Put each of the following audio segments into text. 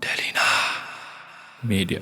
ደሊና ሚድያ።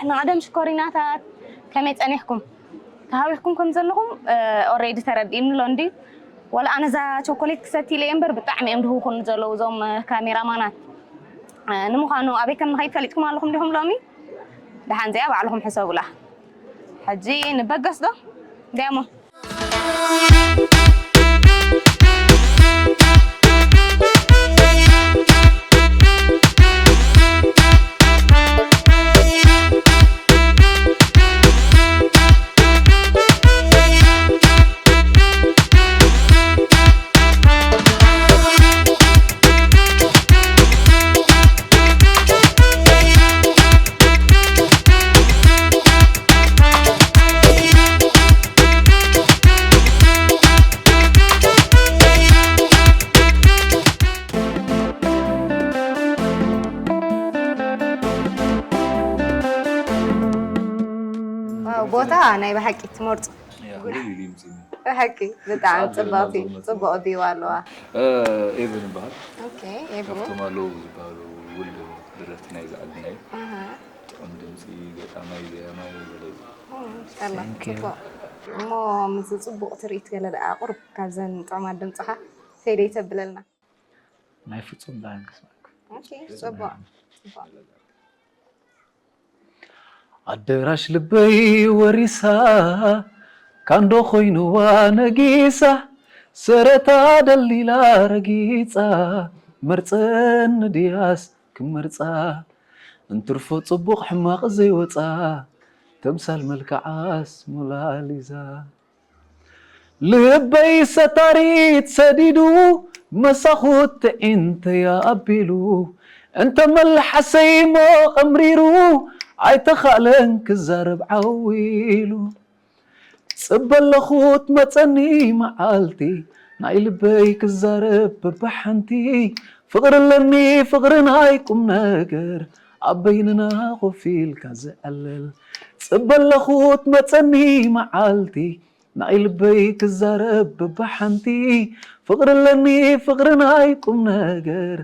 ንቐደም ሽኮሪናታት፣ ከመይ ጸኒሕኩም? ተሃዊኽኩም ከም ዘለኹም ኦሬዲ ተረዲእኒ ኣሎ እንዲ። ዋላ ኣነ እዛ ቸኮሌት ክሰቲ ኢለ እየ እምበር ብጣዕሚ እዮም ድህውኹኒ ዘለዉ እዞም ካሜራማናት። ንምዃኑ ኣበይ ከም ንኸይድ ፈሊጥኩም ኣለኹም ዲኹም ሎሚ? ደሓን እዚኣ ባዕልኹም ሕሰቡላ። ሕጂ ንበገስ ዶ? ዲያሞ። ዋው፣ ቦታ ናይ ብሓቂ ትመርጹ። ያ፣ ብሓቂ ብጣዕሚ ሰዓት ጽብቕቲ፣ ዘለና ዞርመት ጽቡቕ ቪው ኣለዋ። እ፣ ኤቨን ይበሃል። ኦኬ፣ ኤቨን። ካብቶም ኣለዉ ዝበሃሉ ውልድ ደረፍቲ ናይዛ ዓድና እዩ። ኣሃ። ጥዑም ድምጺ፣ ገጣማይ፣ ዘያማይ፣ በለይ። ኦ፣ ማሻኣላ፣ Thank you። ጽቡቕ። እሞ ምስዚ ጽቡቕ ትርኢት ገለ ደኣ ቁሩብ ካብዘን ጥዑማት ድምጽኻ ፌደይ ተብለልና። ናይ ፍጹም ብርሃን ክስማዕኩም። ኦኬ፣ ጽቡቕ፣ ጽቡቕ። ኣደራሽ ልበይ ወሪሳ፣ ካንዶ ኮይንዋ ነጊሳ፣ ሰረታ ደልዲላ ረጊጻ፣ መርጸኒ ድያስ ክመርጻ፣ እንትርፎ ጽቡቕ ሕማቕ ዘይወጻ፣ ተምሳል መልክዓስ ሞላሊዛ። ልበይ ሰታሪት ሰዲዱ፣ መሳኹት ትዒንተያ ኣቢሉ፣ እንተ መልሓሰይ ሞቕ ኣምሪሩ፣ ኣይተኻእለን ክዛረብ ዓው ኢሉ። ጽበ ኣለኹ ትመጸኒ መዓልቲ፣ ናይ ልበይ ክዛረብ በብሓንቲ። ፍቕሪ ኣለኒ ፍቕሪ ናይ ቁም ነገር፣ ኣብ በይንና ኮፍ ኢልካ ዝዕለል። ጽበ ኣለኹ ትመጸኒ መዓልቲ፣ ናይ ልበይ ክዛረብ በብሓንቲ። ፍቕሪ ኣለኒ ፍቕሪ ናይ ቁም ነገር፣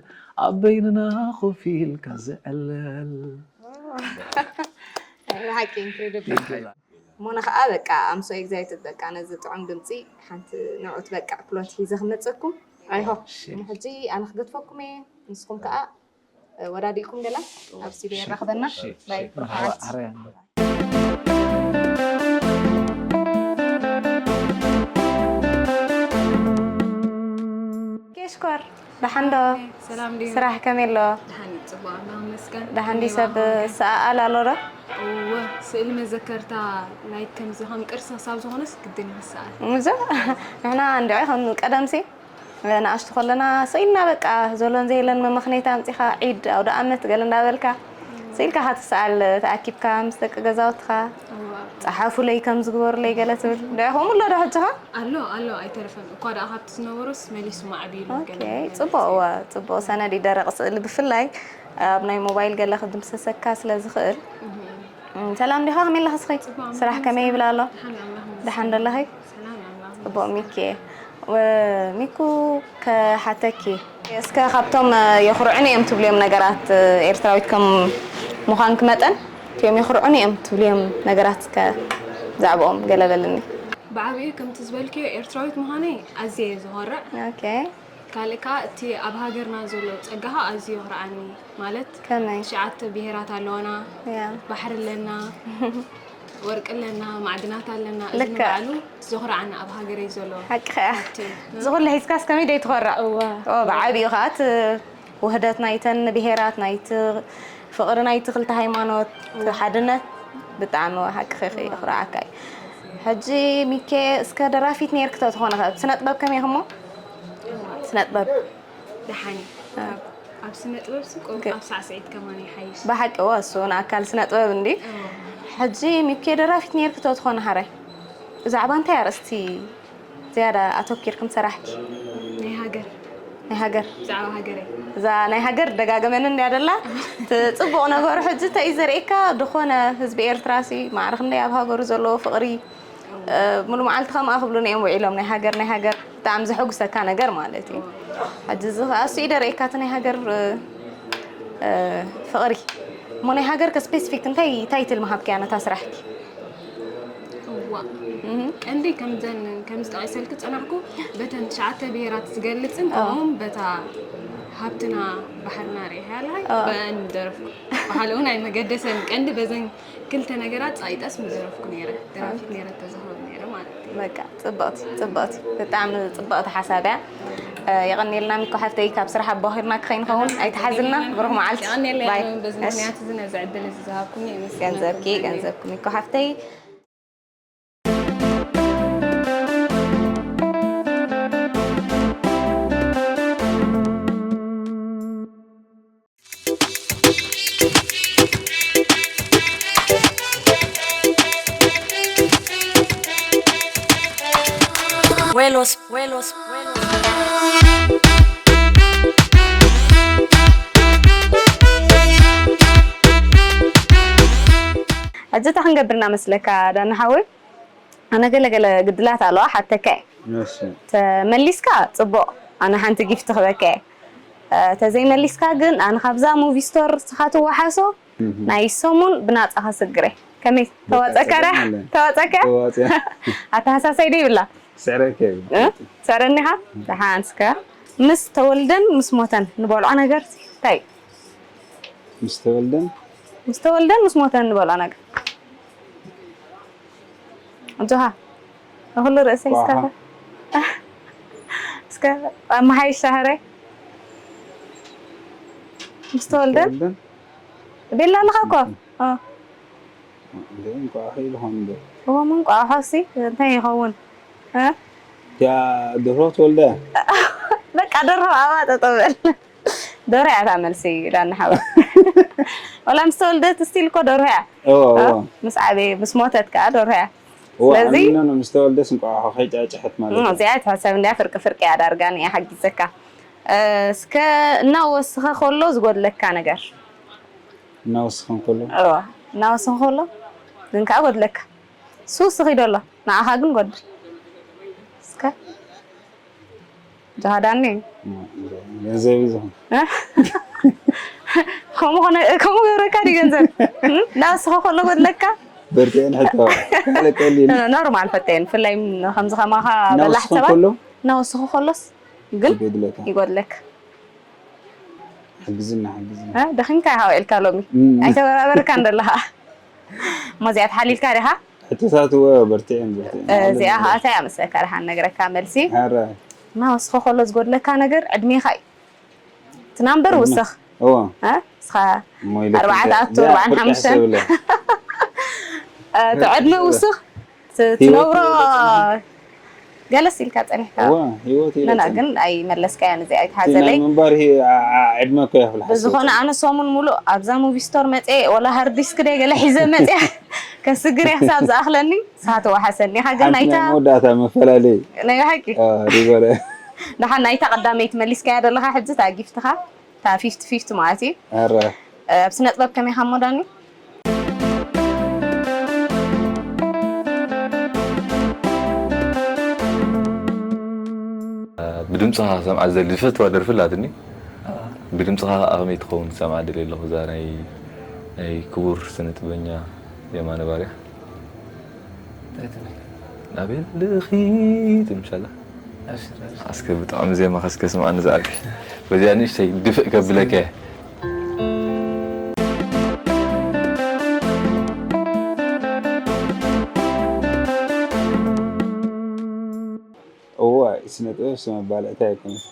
ኣብ በይንና ኮፍ ኢልካ ዝዕለል። ብሓቂ ኢንክሬዲብል። እሞ ንኸኣ በቃ ኣም ሶ ኤግዛይትድ በቃ ነዚ ጥዑም ድምጺ ሓንቲ ንዑት በቃ ፕሎት ሒዘ ክመጸኩም። ኣይ ሆፕ። እሺ። ሕጂ ኣነ ክገድፈኩም እየ፣ ንስኹም ከኣ ወዳዲእኩም ገለ ኣብ ስቱድዮ የራኽበና። እሺ፣ ባይ፣ እሺ። ርሑቕ መዓልቲ። ሓራይ ኣሎ። ኬሽኮር፣ ደሓን ዶ? ሰላም ድዩ? ስራሕ ከመይ ኣሎ? ደሓን እዩ፣ ጽቡቕ፣ ኣምላኽ ይመስገን። ደሓን ድዩ? ከመይ ሰብ ባዕልኩም? ሰኣኣል ኣሎ ዶ? እወ፣ ስእሊ መዘከርታ ላይክ ከምዚ ከም ቅርሲ ክሳብ ዝኾነስ ግድን እዩ ክሰኣል። እዞ፣ ንሕና እንድዒ ከም ቀደምሲ ንኣሽቱ ከለና ስኢልና በቃ ዘሎን ዘየለን መመኽነይታ ኣምጺኻ ዒድ ኣውደ ኣመት ገለ እንዳበልካ ስኢልካ ኢኻ ትሰኣል ተኣኪብካ ምስ ደቂ ገዛውትኻ እዋ። ጸሓፉለይ ከም ዝግበሩለይ ገለ ትብል። ድዒ ከምኡ ኣሎ ዶ ሕጂ ኸ? ኣሎ ኣሎ ኣይተረፈን እኳ ደኣ ካብቲ ዝነበሮስ መሊሱ ማዕቢሉ ኦኬ፣ ገለ ገለ ጽቡቕ እዋ፣ ጽቡቕ ሰነድ እዩ ደረቕ ስእሊ ብፍላይ ኣብ ናይ ሞባይል ገለ ክድምሰሰካ ስለ ዝኽእል። እም፣ ሰላም ዲኻ? ከመይ ኣለኻ እስኺ? ጽቡቕ፣ ስራሕ ከመይ ይብል ኣሎ? ደሓን ኣምላኽ ይመስገን። ደሓን ዶ ኣለኺ? ሰላም ኣምላኽ ጽቡቕ ይመስገን። ሚኪ። ወ-፣ ሚኩ ከሓተኪ። እስከ ካብቶም፣ እ፣ የኹርዑኒ እዮም ትብልዮም ነገራት፣ እ፣ ኤርትራዊት ከም ምዃንኪ መጠን እቲኦም የኹርዑኒ እዮም ትብልዮም ነገራት እስከ ብዛዕባኦም ገለ በልኒ። ብዓቢኡ ከምቲ ዝበልክዮ ኤርትራዊት ምዃነይ ኣዝየ እየ ዝኾርዕ። ኦኬ። ካልእ ከኣ እቲ ኣብ ሃገርና ዘሎ ጸጋ ከኣ ኣዝዩ የኹርዓኒ። ማለት ከመይ? ትሽዓተ ብሄራት ኣለዋና፣ ያ። ባሕሪ ኣለና፣ ወርቂ ኣለና፣ ማዕድናት ኣለና። እዚ ልክዕ። ንባዕሉ ዘኹርዓኒ ኣብ ሃገረይ ዘሎ ሓቂ ከኣ። ሃብቲ እዩ። እዚ ኩሉ ሒዝካስ ከመይ ደይትኾርዕ? እወ። ኦ፣ ብዓቢኡ ከኣ እቲ ውህደት ናይተን ብሄራት፣ ናይቲ ፍቕሪ ናይቲ ክልተ ሃይማኖት፣ እወ። ሓድነት ብጣዕሚ ሓቅኺ የኹርዓካ እዩ። ሕጂ ሚኬ፣ እስከ ደራፊት ነይርኪ ተትኾኒ ኸ፣ ስነ ጥበብ ከመይ ኢኺ እሞ? ስነ ጥበብ። ደሓን እዩ። ኣብ ኣብ ስነ ጥበብ ሲ ቆም ግ- ኣብ ሳዕስዒት ከማን ይሓይሽ። ብሓቂ እወ፣ እሱ ንኣካል ስነ ጥበብ እንዲ። እወ። ሕጂ ሚኬ፣ ደራፊት ነይርኪ ተትኾኒ ሓራይ፣ ብዛዕባ እንታይ ኣርእስቲ ዝያዳ ኣተኪርክን ሰራሕኪ? ናይ ሃገር ናይ ሃገር ብዛዕባ ሃገረይ እዛ ናይ ሃገር ደጋገመኒ እንድያ ደላ። እቲ ፅቡቕ ነገሩ ሕጂ እንታይ እዩ ዘርእየካ፣ ዝኾነ ህዝቢ ኤርትራ ሲ ማዕረ ክንደይ ኣብ ሃገሩ ዘለዎ ፍቕሪ፣ እ፣ ሙሉ መዓልቲ ከምኣ ክብሉና እዮም ውዒሎም። ናይ ሃገር ናይ ሃገር ብጣዕሚ ዘሐጉሰካ ነገር ማለት እዩ። ሕጂ እዚ ከዓ እሱ እዩ ደርእየካ እቲ ናይ ሃገር፣ እ፣ እ፣ ፍቕሪ። እሞ ናይ ሃገር ከ ስፔሲፊክ እንታይ ታይትል ምሃብክያ ነታ ስራሕኪ? እዋ ቀንዲ ከምዘን ከም ዝጠቐሰልክ ጸናሕኩ በተን ትሽዓተ ብሄራት ዝገልጽን ከምኡውን በታ ሃብትና ባሕርና ርኢኻ ኣለኻ በአን ደረፍኩ። በሓልኡ እውን ኣይመገደሰን ቀንዲ በዘን ክልተ ነገራት ጻይጠስ ምደረፍኩ ነይረ ደራፊት ነይረ ተዝኸውን ነይረ ማለት እዩ። በቃ ጽብቕቲ ጽብቕቲ ብጣዕሚ ጽብቕቲ ሓሳብ እያ። የቐንየልና ሚኮ ሓፍተይ ካብ ስራሕ ኣባኺርና ክኸይንኸውን ኣይትሓዝልና። ብሩኽ መዓልቲ። የቐንየለይ ባይ። ኣነ እውን በዚ እሺ። ምኽንያት እዚ ነዚ ዕድል እዚ ዝሃብኩኒ የመስግነኩም። ገንዘብኪ ገንዘብኪ ሚኮ ሓፍተይ። Vuelos, vuelos, vuelos. ሕጂ እንታይ ክንገብር ኢና መስለካ ዳና ሓወይ? ኣነ ገለ ገለ ግድላት ኣለዋ ሓተካ እየ። እሺ። ተመሊስካ ጽቡቕ፣ ኣነ ሓንቲ ጊፍቲ ክበካ እየ። እ፣ ተዘይመሊስካ ግን ኣነ ካብዛ ሙቪ ስቶር ንስኻ ትወሓሶ ናይ ሰሙን ብናጻ ከስግረ። ከመይ ተዋጸካ ዳ? ተዋጸካ? ተዋጽያ። ኣተሓሳሳይ ዶ ይብላ? ስዕረካ እዩ። እ? ስዕረኒኻ? ደሓን እስከ። ምስ ተወልደን ምስ ሞተን ንበልዖ ነገር እንታይ እዩ? ምስ ተወልደን ምስ ተወልደን ምስ ሞተን ንበልዖ ነገር። ኣጆኻ ንኹሉ ርእሰይ እስከ ኳሓ። እስከ ኣመሓይሽ ሻህረይ ምስ ተወልደን ተወልደን ቤላ ኣለኻ እኮ እ። እንደ እንቋቑሖ ይልኾን እንደ እሞ እንቋቑሖ ሲ እንታይ ይኸውን እ? ያ ድሮ ተወልደ በቃ ደርሆ ኣብኣ ጠጠው በል። ደርሆ እያ እታ መልሲ ዳኒ ሓወይ። ወላ ምስ ተወልደት ስቲል እኮ ደርሆ እያ። እወ እወ ምስ ዓበየ ምስ ሞተት ከዓ ደርሆ እያ። እወ ስለዚ ኣሚኖ ነው ምስ ተወልደስ እንቋቑሖ ከይጫጭሐት ማለት እዩ። እዚኣ ትሕሰብ እንድያ ፍርቂ ፍርቂ እያ ዳርጋ ንእያ ሓጊዘካ። እስከ እናወስኸ ከሎ ዝጎድለካ ነገር። እናወስኸ እንከሎ እወ እናወስኸ ከሎ ግን ከዓ ጎድለካ። ሱስ ኺዶ ኣሎ ንዓኻ ግን ጎድል እስከ ጃሃዳኒ ገንዘብ እዩ ዝኹን ከምኡ ኾነ ከምኡ ገብረካ ድዩ ገንዘብ እናወስኸ ከሎ ጎድለካ በርትዕን ሕቶ ለቀሊል ኖርማል ፈተየን ብፍላይ ከምዚ ከማኻ በላሕ ሰባት እናወስኸ ከሎስ ግን ይጎድለካ ሕግዝና ሕግዝና ደኺምካ ኢኻ ውዒልካ ሎሚ ኣይተበራበርካን ዘለኻ እሞ እዚኣ ተሓሊልካ ዲኻ ሕቶታት እወ በርቲዐን በርቲዐን እዚኣ ከዓ እንታይ እያ መስለካ ደሓን ነግረካ መልሲ ሕራይ እና ወስኸ ከሎ ዝጎድለካ ነገር ዕድሜኻ እዩ እቲ ናምበር ውስኽ እወ እስኻ ኣርባዓ ተኣቱ ኣርባዓን ሓሙሽተን እቲ ዕድመ ውስኽ ትነብሮ ገለስ ኢልካ ጸኒሕካ እዋ ህይወት ኢለ ነና ጸኒሐ። ግን ኣይመለስካያን እዚኣ ኣይትሓዘለይ ናይ ምንባር ሂ- ዓ- ዓ- ዕድመ እኮ የፍልሓስ ብዝኾነ ኣነ ሰሙን ሙሉእ ኣብዛ ሙቪ ስቶር መፅየ ወላ ሃርድ ዲስክ ደ ገለ ሒዘ መፅያ ከስግር እያ ክሳብ ዝኣኽለኒ ንስኻ ተወሓሰኒ ኢኻ ግን ሓንቲ ናይታ ናይ መወዳእታ መፈላለይ ናይ ብሓቂ አ፣ ሪቨረ ደሓን ናይታ ቀዳመይቲ መሊስካያ ዘለኻ ሕጂ እታ ጊፍትኻ እታ ፊፍቲ ፊፍቲ ማለት እዩ ኣረ ኣብ ስነ ጥበብ ከመይ ኢኻ እሞ ዳኒ ብድምፅኻ ክሰምዓ ዝደሊ ዝፈትዋ ደርፊ ኣላትኒ። ብድምፅኻ ከዓ ከመይ ትኸውን ክሰምዓ ደልየ ኣለኹ። እዛ ናይ ናይ ክቡር ስነ ጥበበኛ የማነ ባርያ እንታይ ትብል? ናበይ ኣለኺ ትምሻላ ኣብሽር፣ ኣብሽር። እስከ ብጣዕሚ ዜማ ከስከ ስምዓኒ ዝኣልኪ በዚኣ ንእሽተይ ድፍእ ከብለከ እዋይ ስነ ጥበብ ስመ ባልዕታ ኣይኮነን።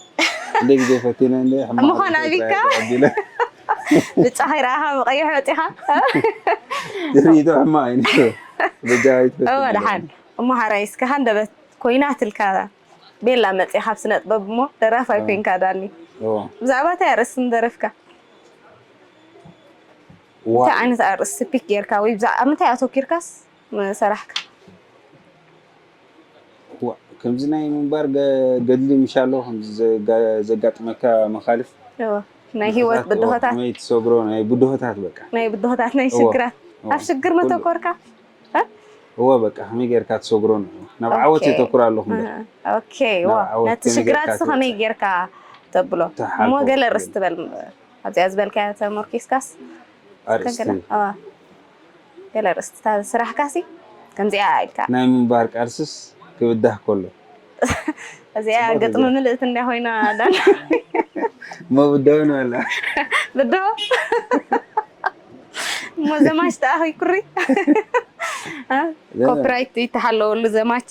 እንደ ግዜ ፈቲነ እንደ ሕማቕ ምዃን ተፈጥሮ ኣቢካ? ኣቢለ ብጫ ከይረኣኻ ብቐይሕ ወፂኻ ርእይቶ ሕማቕ እዩ። በጃ ኣይትፈትን እወ ደሓን እሞ ሓራይ እስከ ሃንደበት ኮይና ትልካ ቤላ መፂኻ ኣብ ስነ ጥበብ እሞ ደራፋይ ኮይንካ ዳኒ እዎ። ብዛዕባ እንታይ ኣርእስቲ ምደረፍካ ዋ እንታይ ዓይነት ኣርእስቲ ፒክ ጌርካ ወይ ብዛዕባ ምንታይ ኣተኪርካስ ሰራሕካ ዋ፣ ከምዚ ናይ ምንባር ገ- ገድሊ ምሻሎ ከምዚ ዘጋ- ዘጋጥመካ መኻልፍ እወ፣ ናይ ህይወት ብድሆታት ከመይ ትሰግሮ ናይ ብድሆታት በቃ ናይ ብድሆታት ናይ እወ፣ ሽግራት እወ። ኣብ ሽግር መተኮርካ እወ በቃ ከመይ ጌርካ ትሰግሮ ነው ናብ ዓወት ኦኬ። የተኩር ኣለኹ እምበር ኦኬ ዋ ናብ ዓወት ነቲ ከመይ ሽግራት ጌርካ ከመይ ትበጽሕ? ጌርካ ተብሎ ትሓልፎ እሞ ገለ ትብል። ርእስቲ በል ኣብዚኣ ዝበልካዮ ተመርኪስካስ ኣርእስቲ ከገለ- ኣዋ። ገለ ርእስቲ እታ ስራሕካሲ ከምዚኣ ኢልካ ናይ ምንባር ቃልስስ ክብዳህ ከሎ እዚኣ ጽቡቅ ግጥሚ ግዜ። ምልእቲ እንዳ ኮይና ዳና መብደው ንበላ ብዶ እሞ ዘማች ተኣኺኩሪ ኮፒራይት ይተሓለወሉ ዘማች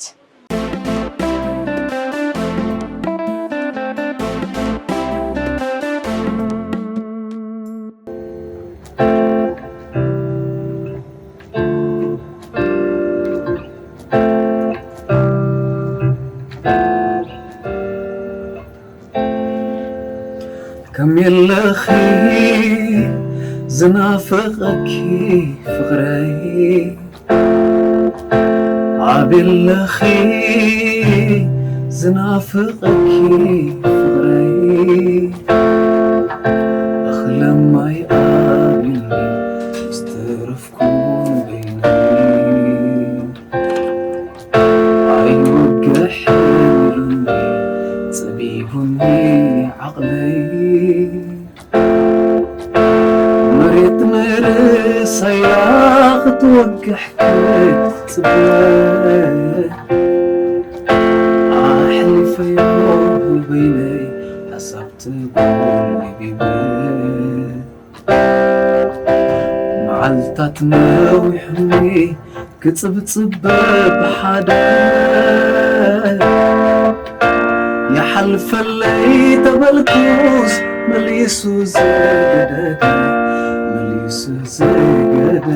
ከም የለኺ ዝናፍቐኪ ፍቕረይ ኣበይ ኣለኺ ዝናፍቐኪ ፍቕረይ እኽለ ማይ ኣቢኒ ዝተረፍኩ በይነይ ኣይወግሕ ኢሉኒ ጸቢቡኒ ዓቕለይ መሬት ንርእሰያ ክትወግሕ ክትጽበ ኣሕሊፈዮ በይነይ ሓሳብ ትጎልቢበ መዓልታት ነዊሑኒ ክጽብጽበ ብሓደ ይሓልፈለይ ተበልኩስ መሊሱ ዘገደደ መሊሱ ዘገደደ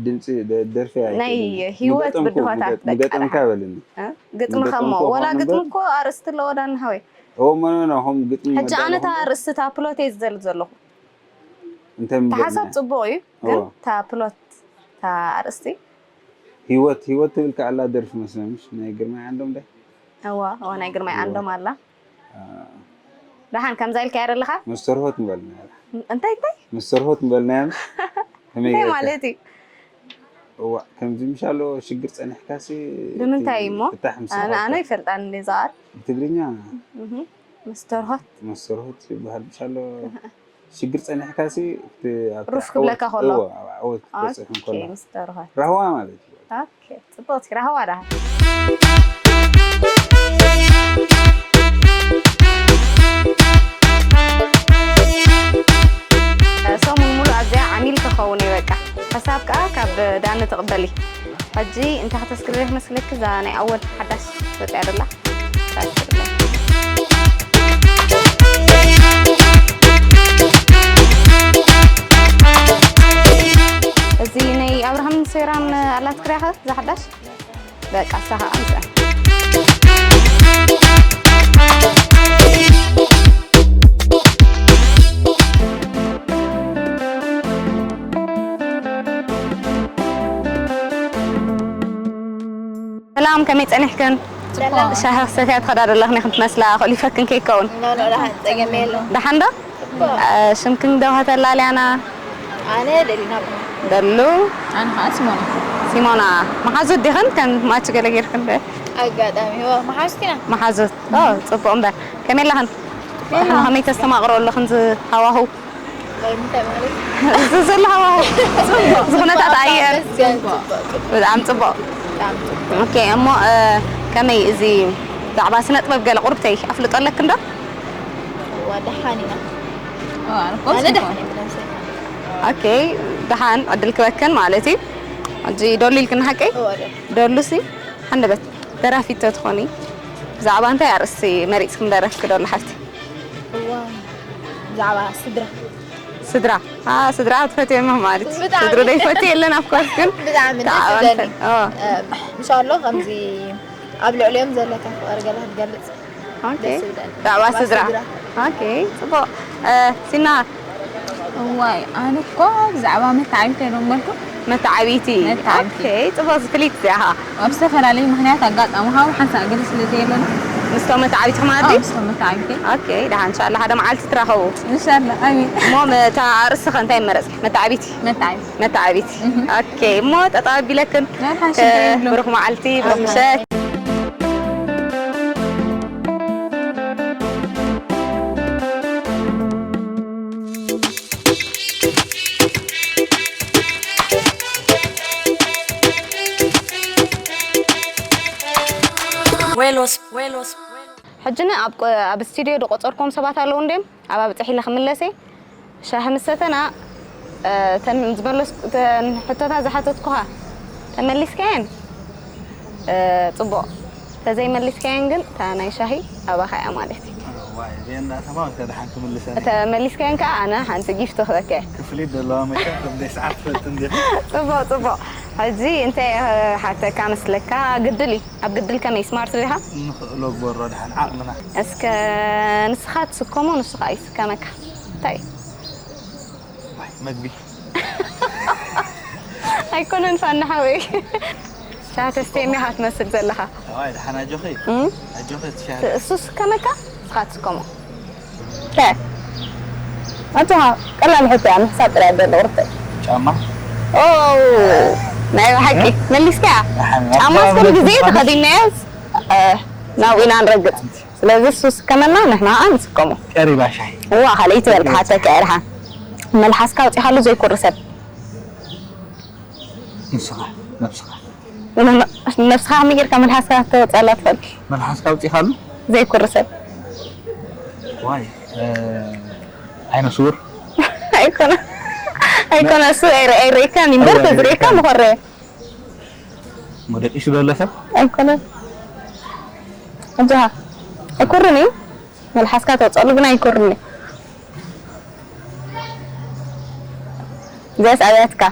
ድምፂ ደ- ደርፊ ናይ ህይወት ብድሆታት በቃ ምገጠምካ በልኒ እ? ግጥሚ ከሞ ምገጠምኩ ወላ ኾን ግጥሚ እምበር- እኮ ኣርእስቲ ኣለዎ ዳኒ ሃወይ እዎ መኖ ና ኹም ግጥሚ ሕጂ ኣነ እታ ኣርእስቲ እታ ፕሎት እየ ዝደሊ ዘለኹ እንታይ እቲ ሓሳብ ፅቡቕ እዩ ግን እዎ። እታ ፕሎት እታ ኣርእስቲ ህይወት ህይወት ትብል ከኣላ ደርፊ መስለምሽ ናይ ግርማይ ዓንዶም ደ እዋ እዋ ናይ ግርማይ ዓንዶም ኣላ ደሓን ከምዛ ኢልካ ያደለኻ መስተርሆት ንበልና እንታይ እንታይ መስተርሆት ንበልና ያን ከመይ እንታይ ጌርካ? ማለት እዩ እዋ ከምዚ ምሻሎ ሽግር ጸኒሕካሲ ብምንታይ እሞ ፍታሕ ምስ ኣነ ረኸብካ። ኣነ ይፈልጣን እንደ ዝኣል ብትግርኛ መስተርሆት መስተርሆት ይበሃል ምሻሎ ሽግር ጸኒሕካሲ እቲ ኣብቲ ሩፍ ዓወት- ክብለካ ከሎ። እዎ፣ ኣብ ዓወት ክትበጽሕ እንከሎ መስተርሆት ራህዋ ማለት እዩ። ኦኬ ጽቡቕቲ ራህዋ ደኣ ሰሙን ሙሉ ኣብዚኣ ዓሚል ክኸውን እዩ በቃ ሓሳብ ከዓ ካብ ዳኒ ትቕበሊ ሕጂ እንታይ ከተስክርሪ መስለኪ እዛ ናይ ኣወል ሓዳሽ ወፅያ ደላ እዚ ናይ ኣብርሃም ሴራን ኣላትክርያኸ እዛ ሓዳሽ በቃ እሳ ከዓ ምስኣ ሰላም ከመይ ፀኒሕክን ሻሂ ክሰትያ ትኸዳ ዘለኽን ኢኽን ትመስላ ክእሊፈክን ከይከውን ደሓን ዶ ሽምክን ዶ ከተላልያና ኣነ ደሊና ብርሃን። ደሉ ኣነ ከዓ ሲሞና። ሲሞና፣ መሓዙት ዲኽን ከም ማች ገለ ጌርክን? ዶ ኣጋጣሚ ዋ መሓዙት ኢና። መሓዙት? ኦ፣ ጽቡቕ። እምበር ከመይ ኣለኽን? ከመይ ተስተማቕሮ ኣለኽን? ዝሃዋሁ እንታይ ማለት እዚ ዘሎ ሃዋሁ፣ ዝኹነታት ኣየር መስገን ጽቡቕ ጽቡቕ ብጣዕሚ ጽቡቕ። ብጣዕሚ ጽቡቕ። ኦኬ፣ እሞ እ፣ ከመይ እዚ ዛዕባ ስነ ጥበብ ገለ ቁርብተይ ኣፍልጦ ኣለክን ዶ? ዋ ደሓን ኢና። ኣነ ኣነ ደሓን እየ ብነብሰይ። ኦኬ፣ ደሓን ዕድል ክበክን ማለት እዩ። ሕጂ ደሉ ኢልክን ሓቀይ? እወ ዶ ደሉሲ፣ ሓንደበት ደራፊት ተትኾኒ ብዛዕባ እንታይ ኣርእስቲ መሪጽክን ደረፍኪ ደሉ ሓፍቲ? እዋ ብዛዕባ ስድራ ስድራ። ኣ፣ ስድራ ትፈትዮ እሞ ማለት እዩ። ብጣዕሚ። ስድሩ ዘይፈትዮ የለን፣ of course፣ ግን ብጣዕሚ ደስ ብዛዕባ ይብለኒ። እንታይ? ኦ፣ ምሻሎ ከምዚ ኣብ ልዕሊኦም ዘለካ ፍቕሪ ገለ ክትገልጽ ኦኬ። ደስ ይብለኒ። ብዛዕባ ብዛዕባ ስድራ። ስድራ። ኦኬ፣ ጽቡቕ። እ፣ ሲና እዋይ ኣነ እኮ ብዛዕባ መተዓቢተይ ዶ እምበልኩ መተዓቢቲ። መተዓቢቲ። ኦኬ፣ ጽቡቕ። ዝፍሊት እዚኣ ኸኣ ኣብ ዝተፈላለዩ ምክንያት ኣጋጣሚ ካብ ሓንሳእ ገለ ስለ ዘየለና ምስቶም መተዓቢቲ ማለት ስቶም መተዓቢተይ ኦኬ፣ ደሓን እንሻላ ሓደ መዓልቲ ትራኸቡ። እንሻላ ኣሚን። እሞ መ-፣ እታ ኣርእስቲ ኸ እንታይ መረጽ? መተዓቢቲ። መተዓቢቲ መተዓቢቲ። እህ። ኦኬ፣ እሞ ጠጣ ቢለክን ናይ ሓሽም ከይብሎ። ብሩኽ መዓልቲ፣ ብሩኽ ምሸት። ዌሎስ ዌሎስ ሕጂ ን ኣብ ቆ-፣ ኣብ ስቱድዮ ዝቆጸርኩም ሰባት ኣለዉ እንድዮም? ኣብ ኣብጽሕ ኢለ ክምለስ እየ። ሻሂ ምስ ሰተና፣ እ፣ ተን ዝመለስ-፣ ተን ሕቶታት ዝሓተትኩኻ ተመሊስካየን? እ፣ ጽቡቕ። ተዘይመሊስካየን ግን እታ ናይ ሻሂ ኣባኻ እያ ማለት እዩ። ዋይ እዚአን ዳኣ ተማም ከ ደሓን ክምልሰን እየ። ተመሊስካየን ከኣ ኣነ ሓንቲ ጊፍቲ ክበከ። ክፍሊት ዘለዋ መቸም ከምደይ ሰዓት ትፈልጥ እንዲኻ። ጽቡቕ ጽቡቕ። ሕጂ እንታይ ሓተካ መስለካ? ግድል እዩ። ኣብ ግድል ከመይ ስማርት ዲኻ? ንኽእሎ ግበሮ ደሓን ዓቕምና። እስከ ንስኻ ትስከሞ ንሱ ከኣ ይስከመካ። እንታይ እዩ? ዋይ መግቢ። ኣይኮነን ፋና ሓወይ። ሻሂ ተስተየኒ ኢኻ ትመስል ዘለኻ። ዋይ ደሓን ኣጆኺ። እም? ኣጆኺ ትሻለ። እሱ ስከመካ ንስኻ ትስከሞ። ከ ኣጆኻ ቀላል ሕቶ እያ፣ ምሕሳብ ጥራይ ኣሎ ቁርተይ። ጫማ። ኦ ናይ ብሓቂ መሊስካ። ደሓን ጫማ ኣባብ ኩሉ ግዜ ረግጥ ተኸዲና እያ። እ፣ ናብኡ ኢና ንረግጥ። ስለዚ እሱ ስከመና ንሕና ከዓ ንስከሞ። ቀሪባ ሻሂ። እዋ ካልኣይቲ በል ክሓተካ እየ ድሓን። መልሓስካ ኣውፂኻሉ ዘይኩሪ ሰብ። ንስኻ ነብስኻ። ነብስኻ ከመይ ጌርካ መልሓስካ ክተወፅኣላ ትኽእል? መልሓስካ ኣውፂኻሉ? ዘይኩሪ ሰብ። ዋይ እ፣ ዓይነ ስውር። ኣይኮነ ኣይኮነ እሱ ኣይረ- ኣይረእካን እምበር እዋ፣ ተዝርእካ ኣይረእካን። ምኾረየ መደቂሱ ዘሎ ሰብ። ኣይኮነ። ኣጆኻ ኣይኩርን እዩ። መልሓስካ ተውፀሉ ግን ኣይኩርን እዩ። እዚኣስ ኣብያትካ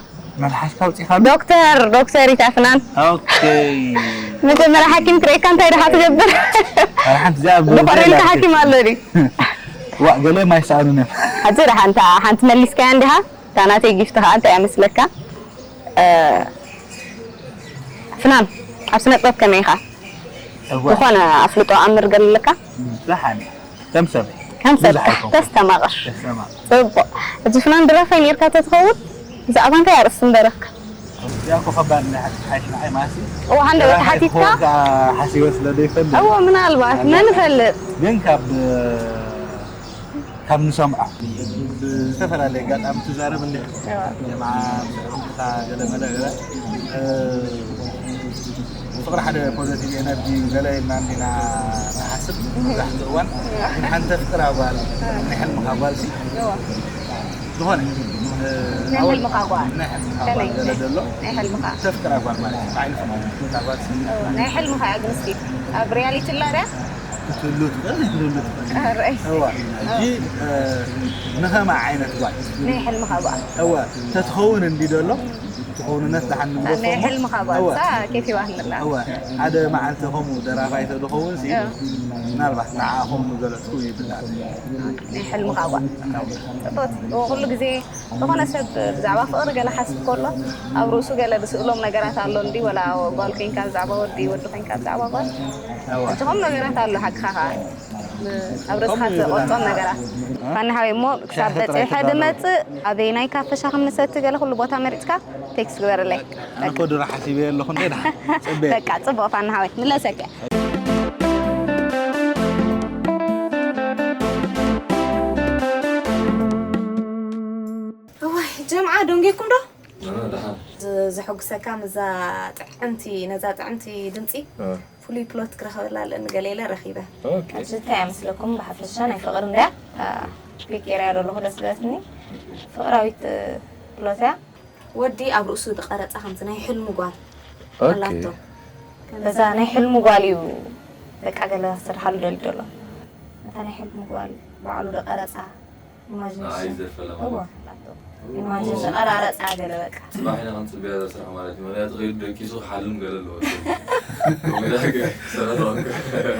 መልሓስካ ኣውፂኻሉ? ዶክተር ዶክተር ይታፍናን ኦኬ። መጀመርያ ሓኪም ክርእየካ እንታይ ድኻ ትገብር? ኣረ ሓንቲ እዚኣ ብ- ብኾረንካ ሓኪም ኣሎ ድዩ? ዋ ገለ ማይሰኣኑን እዮም። ሕጂ ድሓ እንታ ሓንቲ መሊስካያ እንዲኻ? እታ ናተይ ጊፍቲ ከዓ እንታይ እያ መስለካ? እ፣ ፍናን ኣብ ስነ ጥበብ ከመይ ኢኻ? እዋ ዝኾነ ኣፍልጦ ኣምር ገለ ኣለካ? ደሓን ከም ሰብ ከም ሰብ ብዙሕ ኣይኮንኩን። ተስተማቕር። ተስተማቕር። ጽቡቕ። ሕጂ ፍናን ደራፋይ ኔርካ ተትኸውን ብዛዕባ እንታይ ኣርእስቲ ምደረፍካ? እዚኣ እኮ ከባድ ናይ ሓቂ ሓይሽ ንዓይ ማለት እዩ። እዋ ሃንደበት ደራፋይ ሓቲትካ? ክኸውን ከዓ ሓሲበ ስለ ዘይፈልጥ እዎ ምናልባት መን ይፈልጥ? ግን ካብ ካብ ንሰምዖ ብዝተፈላለየ ኣጋጣሚ ትዛረብ እንዲኻ ጀምዓ ምስ ዕርክትካ ገለ መለ ገለ እ፣ ፍቕሪ ሓደ ፖዘቲቭ ኤነርጂ እዩ ገለ ኢልና እንዲና ንሓስብ መብዛሕትኡ እዋን ግን ሓንቲ ተፍቅራ ጓል ናይ ሕልምኻ ጓል ሲ ዝኾነ እ፣ ናይ ሕልምኻ ጓል። ናይ ሕልምኻ ከመይ? ጓል ገለ ዘሎ ናይ ሕልምኻ። ተፍቅራ ጓል ማለት እዩ ባዕሉ ፍቕሪ ጓል ሲ ናይ ሕልምኻ እያ ግን እስኪ ኣብ ሪያሊቲ ኣላ ድያ? ክትህሉ ትኽእል ዘይትህሉ ትኽእል ርኣይ። እዋ ሕጂ እ፣ ንኸማ ዓይነት ጓል ናይ ሕልምኻ ጓል። እዋ ተትኸውን እንዲ ዘሎ ትኸውንነት ደሓን ንግደፎ ናይ እሞ፣ ሕልምኻ ጓል እዋ ሳ ኬፍ ይባህልና። እዋ ሓደ መዓልቲ ከምኡ ደራፋይ ተዝኸውን ሲ ምናልባት ንዓኣ ከምኡ ምገለጽኩ ይብል ናይ ሕልምኻ ጓል። ጽቡቅ። ኩሉ ግዜ ዝኾነ ሰብ ብዛዕባ ፍቕሪ ገለ ሓስብ ከሎ ኣብ ርእሱ ገለ ዝስእሎም ነገራት ኣሎ እንዲ ወላ ጓል ኮይንካ ብዛዕባ ወዲ ወዲ ኮይንካ ብዛዕባ ጓል እዋ ዝኾኑ ነገራት ኣሎ ሓቅኻ ከዓ ኣብ ርእስኻ ትቆጾም ነገራት። ፋኒ ሓወይ እሞ ክሳብ በጺሐ ድመጽእ ኣበይ ናይ ካፈ ሻሂ ከም ንሰቲ ገለ ኩሉ ቦታ መሪጽካ ቴክስት ግበረለይ። ኣነ እኮ ድሮ ሓሲበ ኣለኹ እንዴ፣ ደሓን ጽበየ። በቃ ጽቡቕ ፋኒ ሓወይ፣ ምለሰከ። እዋይ ጀምዓ ደንጌኩም ዶ? ኣነ ደሓን። ዝ- ዘሐጉሰካ ምዛ ጥዕምቲ፣ ነዛ ጥዕምቲ ድምፂ እ። ፍሉይ ፕሎት ክረኸበላ ኣለኒ ገለ ኢለ ረኺበ። ኦኬ። ሕጂ እንታይ ይመስለኩም? ብሓፈሻ ናይ ፍቕሪ እንድያ ፒክ ኤርያ ዘለኹ ደስ ዝለትኒ ፍቕራዊት ፕሎት እያ። ወዲ ኣብ ርእሱ ዝቐረጻ ከምዚ ናይ ሕልሚ ጓል ኦኬ። ኣላቶ። በዛ ናይ ሕልሚ ጓል እዩ በቃ ገለ ክሰርሓሉ ደሊ ዘሎ። እታ ናይ ሕልሚ ጓል ባዕሉ ዝቐረጻ ኢማጂን ኣይ ዘፈላ እዎ፣ ማለት ኣላቶ። ኢማጂን ዝቐራረጻ ገለ በቃ። ጽባሕ ኢና ክንጽበያ እዛ ስራሕ ማለት እዩ። ምኽንያቱ ከይዱ ደቂሱ ክሓልም ገለ ኣለዎ። ወዳገ ሰረታውን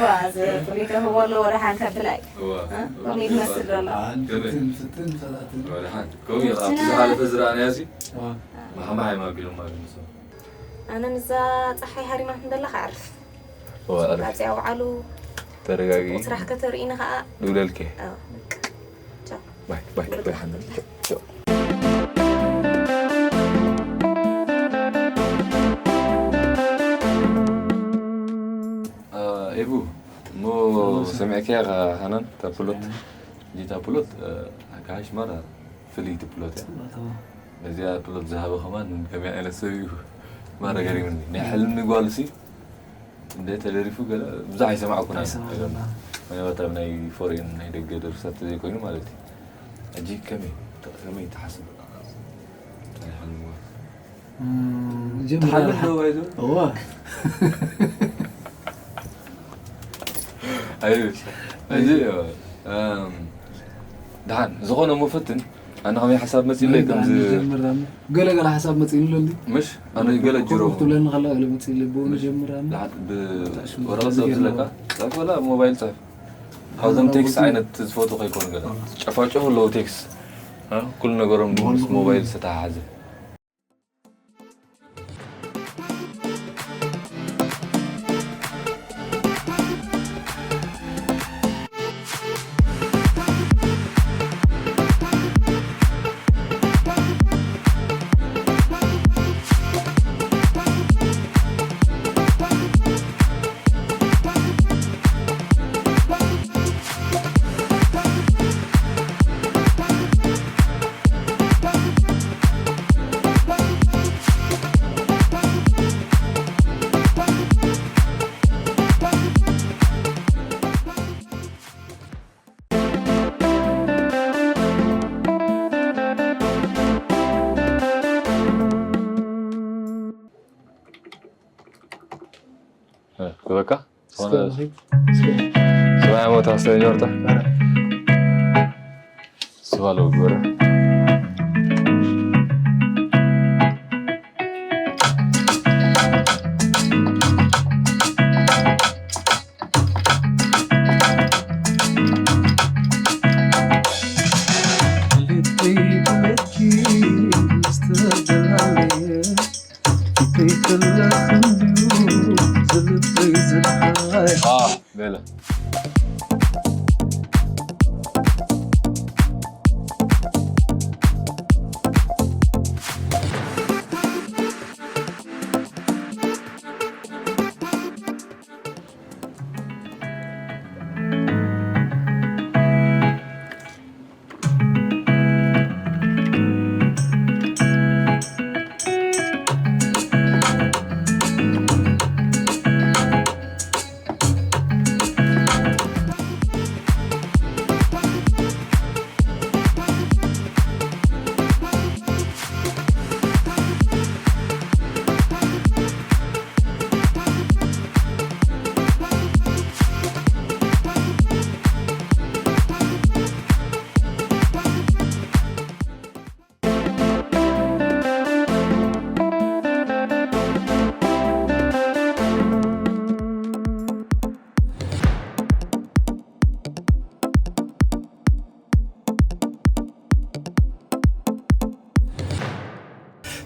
ዋ፣ እዚ ፍሉይ ተህቦ ኣለዎ፣ ደሓን ከብላይ። እዋ። እ? ከምኡ እዩ ዝመስል ዘሎ። ኣን ከመይ? ፍትን፣ ፍትን፣ ፈላትን። ወደሓን። ከምኡ እዩ፣ ካብቲ ዝሓለፈ ዝረኣናዮ እዚ ዋ። ማሕማሕ እዮም ኣቢሎም ማለት እዩ። ኣነ ምዛ ጸሓይ ሃሪማት እንደላ ክዓርፍ። እዋ፣ ኣረፍ። ቃጽያ ውዓሉ። ተረጋጊ። ጽቡቕ ስራሕ ከተርእይኒ ከኣ። ድውለልኪ። ኣዎ። ቻው። ባይ፣ ባይ፣ ባይ፣ ሓንዳ። ቻው፣ ቻው። አ፣ ኤቡ፣ እሞ ሰሚዕክያ ኢኻ ሃናን፣ እታ ፕሎት? እዚታ ፕሎት፣ እ፣ ኣጋይሽ ማራ ፍልይቲ ፕሎት እያ። ጽቡቕ፣ ተማም። ነዚኣ ፕሎት ዝሃበ ከማን ከመይ ዓይነት ሰብ እዩ? ማራ ገሪሙኒ። ናይ ሕልሚ ጓልሲ እንደ ተደሪፉ ገለ ብዙሕ ኣይሰማዕኩን ኣነ። ኣይሰማዕኩን። ምናልባት ኣብ ናይ ፎሬን ናይ ደገ ደርፍታት ዘይኮይኑ ማለት እዩ። ሕጂ ከመይ፣ ከመይ ትሓስብ? ናይ ሕልሚ ጓል። እም፣ ጀምር ትሓልም ኣለኻ። ዶ ባይዘ? እዋ። ኣዩ፣ እዚ፣ እም፣ ደሓን፣ ዝኾነ እሞ ፈትን፣ ኣነ ከመይ ሓሳብ መጺለይ ወይ ከምዚ ደኣ ንጀምር ደኣ። ገለ ገለ ሓሳብ መጺእኒ ኣሎ እንዲ? ምሽ? ኣነ ገለ ጅሮ። ኮፍ ትብለኒ ከላ ገለ መጺእኒ፣ ብኡ ምሽ? ንጀምር ደኣ። ደሓን፣ ብ-፣ ታሽሙ ወረቐት ሰብ ዝገርም ዝለካ? ነው። ጸፍ ወላ ሞባይል ጸፍ? ካብዞም ቴክስት ዓይነት ዝፈትዉ ከይኮኑ ገለ። ጨፋጭፍ ኣለዉ ቴክስት። እ? ኩሉ ነገሮም ምስ ሞባይል ዝተተሓሓዘ። እ፣ ክበካ? እስከ ዝኾነ ንኺድ፣ እስከ። ሰብኣይ ሞታ፣ ሰብኣይ ጆርታ? ኧረ። ስባሎ ግበረ። አ፣ በለ።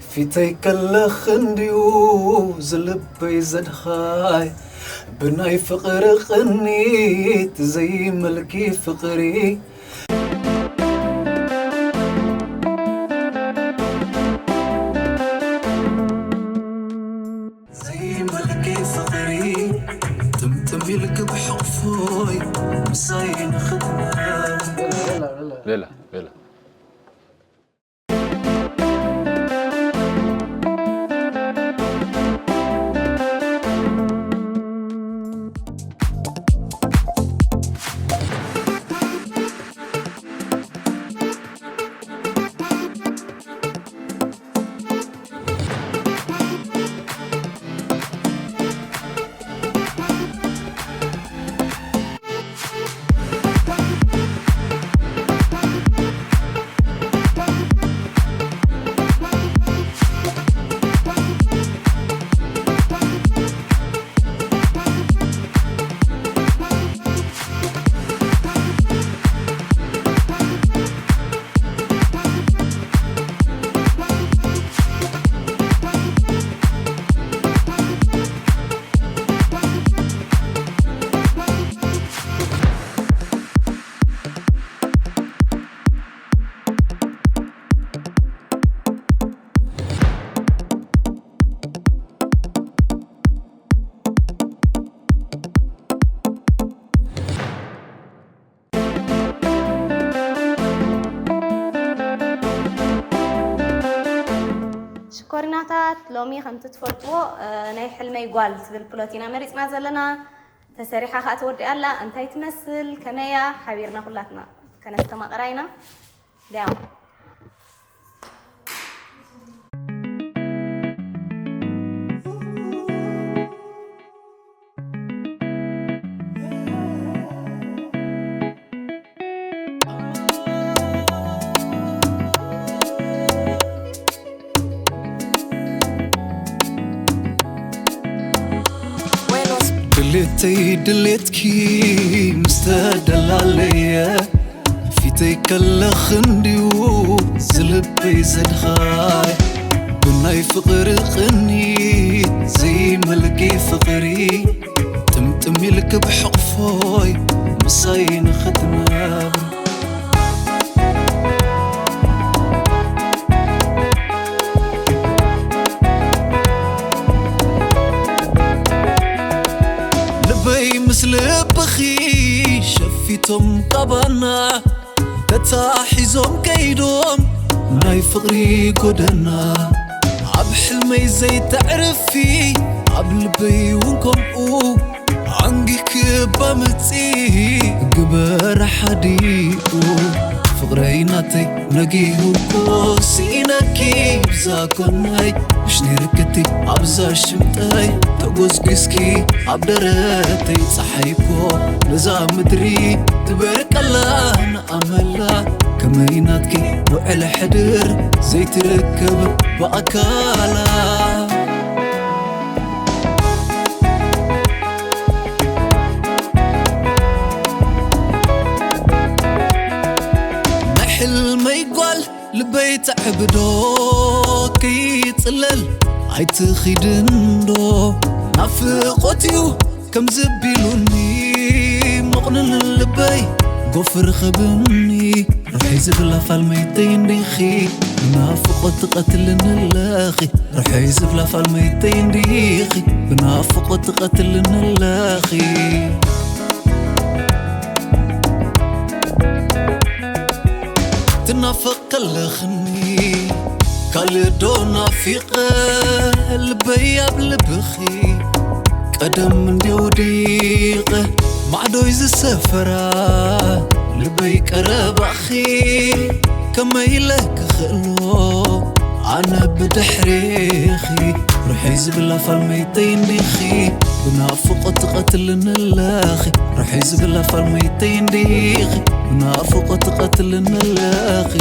ፊተይ ከለኽ እንድዩ ዝልበይ ዘድኻይ፣ ብናይ ፍቕሪ ቅኒት ዘይመልኪ ፍቕሪ። ዘይመልኪ ፍቕሪ ጥምጥም ኢልኪ ብሕቕፎይ ምሳይ ንኽትነብር። ቤላ፣ ቤላ። ሽኮሪናታት፣ ሎሚ ከምቲ ትፈልጥዎ፣ እ፣ ናይ ሕልመይ ጓል ትብል ፕሎት ኢና መሪጽና ዘለና። ተሰሪሓ ከኣ ተወዲኣ ኣላ። እንታይ ትመስል፣ ከመያ፣ ሓቢርና ኩላትና ከነስተማቕራ ኢና። ዲያው። ድሌተይ ድሌትኪ ምስ ተደላለየ፣ ፊተይ ከለኽ እንድዩ ዝልበይ ዘድኻይ። ብናይ ፍቕሪ ቅኒት ዘይመልኪ ፍቕሪ ጥምጥም ኢልኪ ብሕቕፎይ ምሳይ ንኽትነብሪ። ልበይ ምስ ልብኺ ሸፊቶም ካባና፣ ተታሒዞም ከይዶም ናይ ፍቕሪ ጎደና። ኣብ ሕልመይ ዘይተዕርፊ፣ ኣብ ልበይ እውን ከምኡ። ኣንጊህኪ እባ ምጺ ግበር ሓዲኡ። ፍቕረይ ናተይ ነጊሁ እኮ ስኢነኪ ብዛ ጎነይ። ምሽ ነይርክቲ ኣብዛ ሽምጠይ ተጎዝጒዝኪ ኣብ ደረተይ። ጸሓይ እኮ ነዛ ምድሪ ትበርቀላ ንኣመላ። ከመይ ናትኪ ውዕል ሕድር ዘይትርከብ ብኣካላ። ናይ ሕልመይ ጓል ልበይ ተዕብዶ ከይጽለል ኣይትኺድንዶ። ናፍቖት እዩ ከምዚ ቢሉኒ ሞቕንን ልበይ ጎፍ ርኸብኒ። ርሑይ ዝብላ ፋልመይተይ እንዲኺ ብናፍቖት ትቐትልኒ ኣለኺ። ርሑይ ዝብላ ፋልመይተይ እንዲኺ ብናፍቖት ትቐትልኒ ኣለኺ። ትናፍቕ ከለኽኒ ካልእ ዶ ናፊቐ ልበይ ኣብ ልብኺ ቀደም እንዲ ወዲቐ ማዕዶይ ዝሰፈራ ልበይ ቀረባኺ ከመይ ኢለ ክኽእሎ ኣነ ብድሕሪኺ። ርሑይ ዝብላ ፋልመይተይ እንዲኺ ብናፍቖት ትቐትልኒ ኣለኺ። ርሑይ ዝብላ ፋልመይተይ እንዲኺ ብናፍቖት ትቐትልኒ ኣለኺ።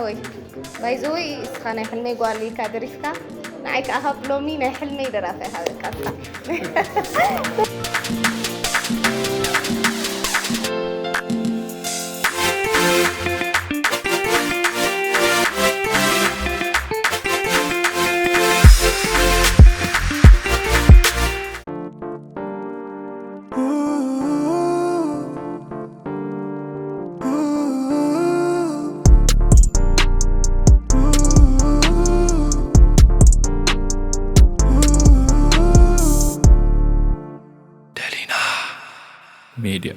ወይ ባይዘወይ እስኻ ናይ ሕልመይ ጓል ኢልካ ደሪፍካ፣ ንዓይ ከዓ ካብ ሎሚ ናይ ሕልመይ ደራፋይ ሃበካ። ደሊና ሜድያ።